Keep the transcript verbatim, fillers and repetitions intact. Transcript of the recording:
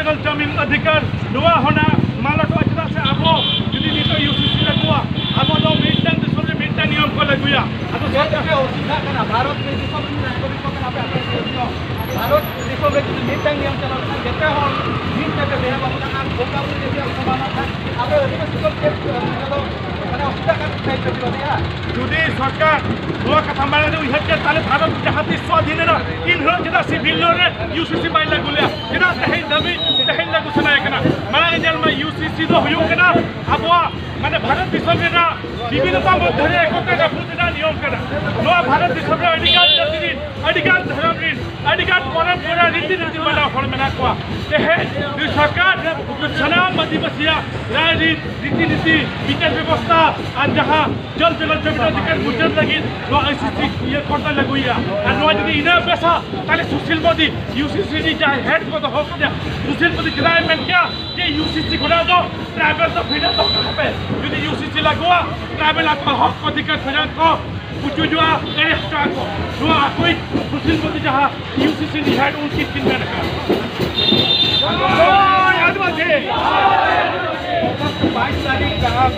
ᱡᱚᱢᱤᱱ ᱚᱫᱷᱤᱠᱟᱨ ᱱᱚᱣᱟ ᱦᱚᱸ ᱱᱟᱜ ᱢᱟᱞᱚᱴᱚᱜᱼᱟ᱾ ᱪᱮᱫᱟᱜ ᱥᱮ ᱟᱵᱚ ᱡᱩᱫᱤ ᱱᱤᱛᱚᱜ ᱤᱭᱩᱥᱤᱥᱤ ᱞᱟᱹᱜᱩᱜᱼᱟ, ᱟᱵᱚ ᱫᱚ ᱢᱤᱫᱴᱟᱝ ᱫᱤᱥᱚᱢ ᱨᱮ ᱢᱤᱫᱴᱟᱝ ᱱᱤᱭᱚᱢ ᱠᱚ ᱞᱟᱹᱜᱩᱭᱟ᱾ ᱟᱫᱚ ᱪᱮᱫ ᱯᱮ ᱚᱥᱩᱵᱤᱫᱷᱟᱜ ᱠᱟᱱᱟ? ᱵᱷᱟᱨᱚᱛ ᱨᱮ ᱫᱤᱥᱚᱢ ᱨᱮᱱ ᱱᱟᱜᱚᱨᱤᱠ ᱠᱚ ᱠᱟᱱᱟ ᱯᱮ, ᱟᱯᱮ ᱱᱤᱭᱚᱢ᱾ ᱵᱷᱟᱨᱚᱛ ᱫᱤᱥᱚᱢ ᱨᱮ ᱡᱩᱫᱤ ᱢᱤᱫᱴᱟᱝ ᱱᱤᱭᱚᱢ ᱪᱟᱞᱟᱣ ᱞᱮᱠᱷᱟᱱ ᱡᱚᱛᱚ ᱦᱚᱲ ᱢᱤᱫ ᱛᱮᱯᱮ ᱵᱮᱦᱮ ᱵᱟᱹᱵᱩ ᱠᱟᱱᱟ, ᱵᱚᱸᱜᱟ ᱵᱩᱨᱩ ᱡᱩᱫᱤ ᱟᱵᱚ ᱵᱟᱝ ᱠᱷᱟᱱ ᱟᱯᱮ ᱟᱹᱫᱤᱵᱟᱹᱥᱤ ᱠᱚ ᱪᱮᱫ ᱚᱱᱟ ᱫᱚ ᱢᱟᱱᱮ ᱚᱥᱩᱵᱤᱫᱷᱟ ᱠᱟᱱ ᱯᱮ ᱯᱮ ᱵᱤᱨᱳᱫᱷᱤᱭᱟ? ᱡᱩᱫᱤ ᱥᱚᱨᱠᱟᱨ ᱱᱚᱣᱟ ᱠᱟᱛᱷᱟ ᱢᱟᱲᱟᱝ ᱨᱮ ᱩᱭᱦᱟᱹᱨ ᱠᱮᱫ, ᱛᱟᱦᱞᱮ ᱵᱷᱟᱨᱚᱛ ᱡᱟᱦᱟᱸ ᱛᱤᱥ ᱥᱣᱟᱫᱷᱤᱱ ᱮᱱᱟ, ᱤᱱ ᱦᱤᱞᱳᱜ ᱪᱮᱫᱟᱜ ᱥᱤᱵᱤᱞ ᱞᱳ ᱨᱮ ᱤᱭᱩᱥᱤᱥᱤ ᱵᱟᱭ ᱞᱟᱹᱜᱩ ᱞᱮᱫᱼᱟ? ᱪᱮᱫᱟᱜ ᱛᱮᱦᱮᱧ ᱫᱷᱟᱹᱵᱤᱡ ᱛᱮᱦᱮᱧ ᱞᱟᱹᱜᱩ ᱥᱟᱱᱟᱭᱮ ᱠᱟᱱᱟ? ᱢᱟᱲᱟᱝ ᱧᱮᱞ ᱢᱟ, ᱤᱭᱩᱥᱤᱥᱤ ᱫᱚ ᱦᱩᱭᱩᱜ ᱠᱟᱱᱟ ᱟᱵᱚᱣᱟᱜ ᱢᱟᱱᱮ ᱵᱷᱟᱨᱚᱛ ᱫᱤᱥᱚᱢ ᱨᱮᱱᱟᱜ ᱵᱤᱵᱷᱤᱱᱱᱚᱛᱟ ᱢᱚᱫᱽᱫᱷᱮ ᱨᱮ ᱮᱠᱚᱛᱟ ᱨᱟᱹᱯᱩᱫ ᱨᱮᱱᱟᱜ ᱱᱤᱭᱚᱢ ᱠᱟᱱᱟ᱾ ᱱᱚᱣᱟ ᱵᱷᱟᱨᱚᱛ ᱫᱤᱥᱚᱢ ᱨᱮ ᱟᱹᱰᱤ ᱜᱟᱱ ᱡᱟᱹᱛᱤ ᱨᱤᱱ, ᱟᱹᱰᱤ ᱜᱟᱱ ᱫᱷᱚᱨᱚᱢ ᱨᱤᱱ, ᱟᱹᱰᱤ ᱜᱟᱱ ᱯᱚᱨᱚᱢᱯᱚᱨᱟ ᱨᱤᱛᱤ ᱱᱤᱛᱤ ᱢᱟᱱᱟᱣ ᱦᱚᱲ ᱢᱮᱱᱟᱜ ᱠᱚᱣᱟ᱾ ᱛᱮᱦᱮᱧ ᱱᱩᱭ ᱥᱚᱨᱠᱟᱨ ᱥᱟᱱᱟᱢ ᱟᱹᱫᱤᱵᱟᱹᱥᱤᱭᱟᱜ ᱨᱟᱭᱨᱤᱛ, ᱨᱤᱛᱤ ᱱᱤᱛᱤ, ᱵᱤᱪᱟᱨ ᱵᱮᱵᱚᱥᱛᱷᱟ ᱟᱨ ᱡᱟᱦᱟᱸ ᱡᱚᱞ ᱡᱚᱞᱚ ᱡᱚᱢᱤᱱ ᱚᱫᱷᱤᱠᱟᱨ ᱢᱩᱪᱟᱹᱫ ᱞᱟᱹᱜᱤᱫ ᱱᱚᱣᱟ ᱟᱭᱥᱤᱥᱤ ᱤᱭᱟᱹ ᱠᱳᱨᱴ ᱨᱮ ᱞᱟᱹᱜᱩᱭᱟ᱾ ᱟᱨ ᱱᱚᱣᱟ ᱡᱩᱫᱤ ᱤᱱᱟᱹ ᱵᱮᱥᱟ, ᱛᱟᱦᱞᱮ ᱥᱩᱥᱤᱞ ᱢᱳᱫᱤ, ᱤᱭᱩᱥᱤᱥᱤ ᱨᱤᱱ ᱡᱟᱦᱟᱸᱭ ᱦᱮᱰ ᱠᱚ ᱫᱚᱦᱚ ᱠᱮᱫᱟ, ᱥᱩᱥᱤᱞ ᱢᱳᱫᱤ ᱪᱮᱫᱟᱜ ᱮ ᱢᱮᱱ ᱠᱮᱭᱟ ᱡᱮ ᱤᱭᱩᱥᱤᱥᱤ ᱠᱷᱚᱱᱟᱜ ᱫᱚ ᱴᱨᱟᱭᱵᱮᱞ ᱫᱚ ᱯᱷᱤᱨᱟᱹ ᱫᱚᱦᱚ ᱠᱟᱜ ᱯᱮ? ᱡᱩᱫᱤ ᱤᱭᱩᱥᱤᱥᱤ ᱞᱟᱹᱜᱩᱣᱟ, ᱴᱨᱟᱭᱵᱮᱞ ᱟᱠᱚᱣᱟᱜ ᱦᱚᱠ ᱚᱫᱷᱤᱠᱟᱨ ᱠᱷᱚᱱᱟᱜ ᱠᱚ ᱯᱩᱪᱩᱡᱚᱜᱼᱟ, ᱮᱲᱮ ᱦᱚᱪᱚᱜᱼᱟ ᱠᱚ᱾ ᱱᱚᱣᱟ ᱟᱠᱚᱭᱤᱡ ᱥᱩᱥᱤᱞ ᱢᱳᱫᱤ ᱡᱟᱦᱟᱸ ᱤᱭᱩᱥᱤᱥᱤ ᱨᱤᱱ ᱦᱮᱰ ᱩᱱᱠᱤᱱ ᱠᱤᱱ ᱢᱮᱱ ᱟᱠᱟᱫ᱾ ᱳᱭ ᱟᱹᱫᱤᱵᱟᱹᱥᱤ! ᱵᱟᱭᱤᱥ ᱛᱟᱹᱨᱤᱠᱷ ᱡᱟᱦᱟᱸ